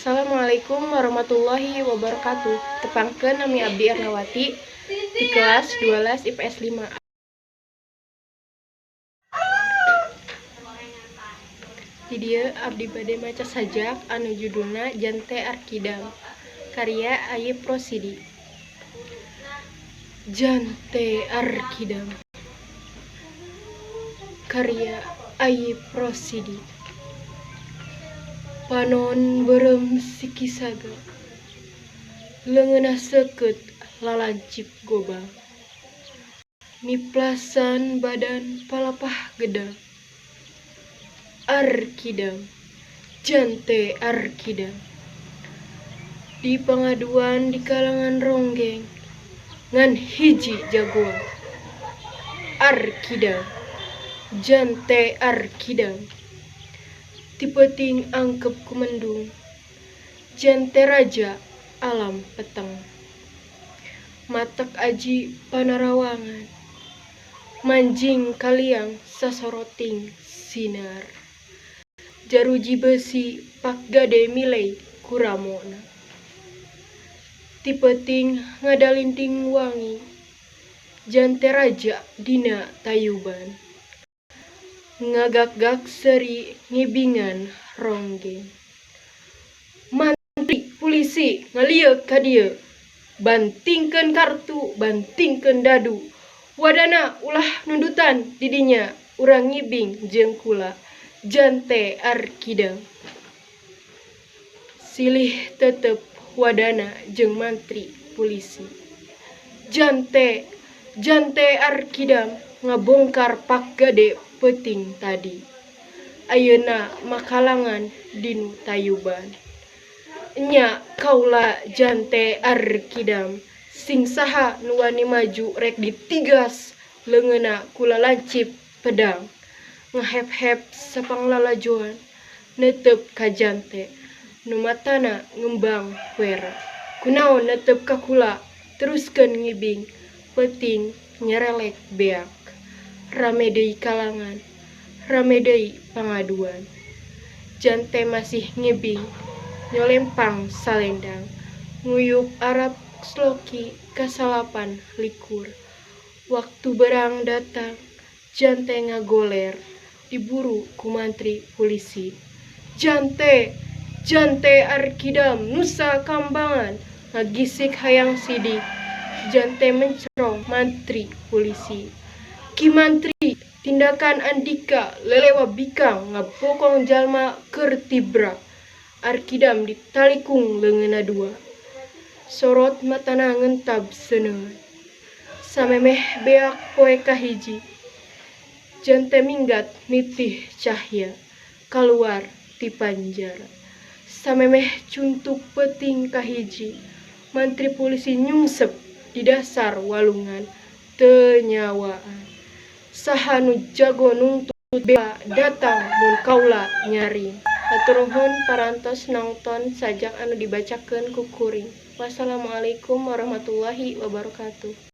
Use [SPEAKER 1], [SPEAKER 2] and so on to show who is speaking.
[SPEAKER 1] Assalamualaikum warahmatullahi wabarakatuh. Tepangkeun, nami abdi Ernawati di kelas 12 IPS 5. Di dieu abdi bade maca sajak anu judulna Jante Arkidam karya Ayip Rosidi. Jante Arkidam karya Ayip Rosidi. Panon beureum siki saga, leungeunna seukeut lalancip gobang, niplasan badan palapah gedang. Arkidam, Jante Arkidam. Di pangaduan di kalangan ronggeng ngan hiji jagoan. Arkidam, Jante Arkidam. Ti peuting angkep ku mendung, Jante raja alam peteng. Matak aji panarawangan, manjing ka liang sasoroting sinar. Jaruji beusi pak gade miley ku ramona. Ti peuting ngadalinting wangi, Jante raja dina tayuban. Ngagakgak seuri ngibingan ronggeng. Mantri pulisi ngalieuk ka dieu, bantingkeun kartu bantingkeun dadu. Wadana ulah nundutan di dinya, urang ngibing jeung kula Jante Arkidam. Silih teuteup wadana jeung mantri pulisi. Jante, Jante Arkidam ngabongkar pak gade peuting tadi. Ayeuna makalangan dinu tayuban. Nya kaula Jante Arkidam, sing saha nu wani maju rek ditigas leungeunna ku lalancip pedang. Ngahep-hep sapanglalajoan neuteup ka Jante nu matana ngembang wera. Kunaon neuteup ka kula, teruskeun ngibing, peuting nyerelek beak. Rame deui kalangan, rame deui pangaduan. Jante masih ngibing, nyolempang salendang, nguyup arap sloki ka-29. Waktu berang datang, Jante ngagoler diburu ku mantri pulisi. Jante, Jante Arkidam Nusa Kambangan ngagisik hayang sidik. Jante mencrong mantri pulisi. Ki Mantri, tindakan andika lelewa bikang ngabokong jalma keur tibra. Arkidam ditalikung leungeunna dua. Sorot matana ngentab seuneu. Samemeh beak poe kahiji, Jante minggat nitih cahya kaluar ti panjara. Samemeh cuntuk peuting kahiji, mantri pulisi nyungsep di dasar walungan teu nyawaan. Saha nu jago nungtut bela datang mun kaula nyaring. Hatur nuhun parantos nongton sajak anu dibacakeun ku kuring. Wassalamualaikum warahmatullahi wabarakatuh.